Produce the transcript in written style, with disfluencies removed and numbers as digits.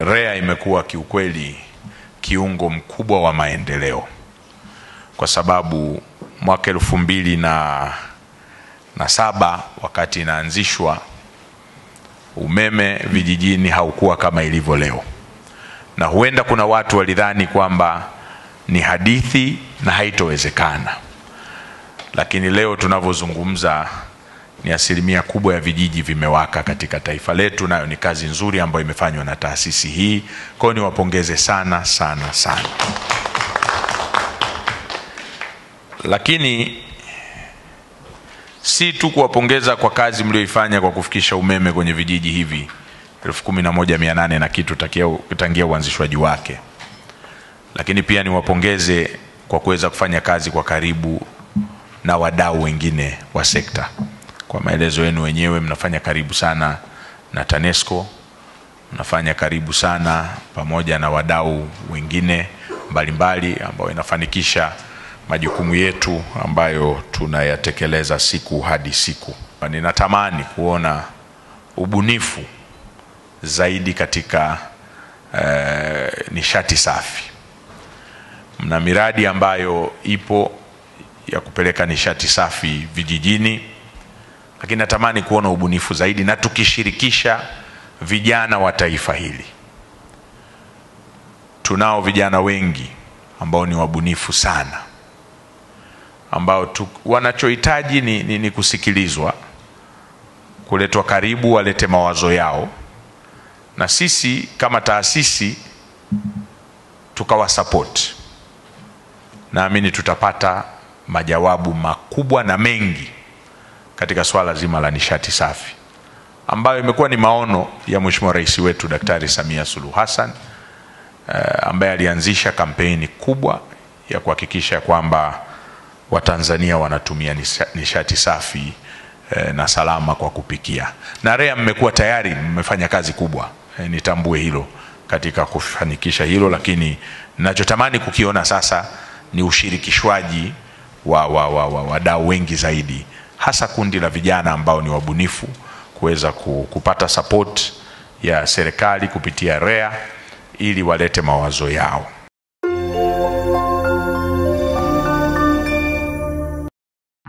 REA imekuwa kiukweli kiungo mkubwa wa maendeleo, kwa sababu mwaka 2007 wakati inaanzishwa umeme vijijini haukuwa kama ilivyo leo, na huenda kuna watu walidhani kwamba ni hadithi na haitowezekana, lakini leo tunavyozungumza ni asilimia kubwa ya vijiji vimewaka katika taifa letu, nayo ni kazi nzuri ambayo imefanywa na taasisi hii. Kwa hiyo niwapongeze sana sana sana. Lakini si tu kuwapongeza kwa kazi mlioifanya kwa kufikisha umeme kwenye vijiji hivi 11,800 na kitu tangia uanzishwaji wake, lakini pia niwapongeze kwa kuweza kufanya kazi kwa karibu na wadau wengine wa sekta. Kwa maelezo yenu wenyewe, mnafanya karibu sana na TANESCO, mnafanya karibu sana pamoja na wadau wengine mbalimbali ambao inafanikisha majukumu yetu ambayo tunayatekeleza siku hadi siku. Ninatamani kuona ubunifu zaidi katika nishati safi. Mna miradi ambayo ipo ya kupeleka nishati safi vijijini, lakini natamani kuona ubunifu zaidi na tukishirikisha vijana wa taifa hili. Tunao vijana wengi ambao ni wabunifu sana, ambao wanachohitaji ni kusikilizwa, kuletwa karibu, walete mawazo yao, na sisi kama taasisi tukawa support. Naamini tutapata majawabu makubwa na mengi katika swala zima la nishati safi, ambayo imekuwa ni maono ya Mheshimiwa Rais wetu Daktari Samia Suluhu Hassan, ambaye alianzisha kampeni kubwa ya kuhakikisha kwamba Watanzania wanatumia nishati safi na salama kwa kupikia. Na REA mmekuwa tayari mmefanya kazi kubwa, nitambue hilo katika kufanikisha hilo, lakini ninachotamani kukiona sasa ni ushirikishwaji wa wadau wengi zaidi, hasa kundi la vijana ambao ni wabunifu, kuweza kupata support ya serikali kupitia REA ili walete mawazo yao.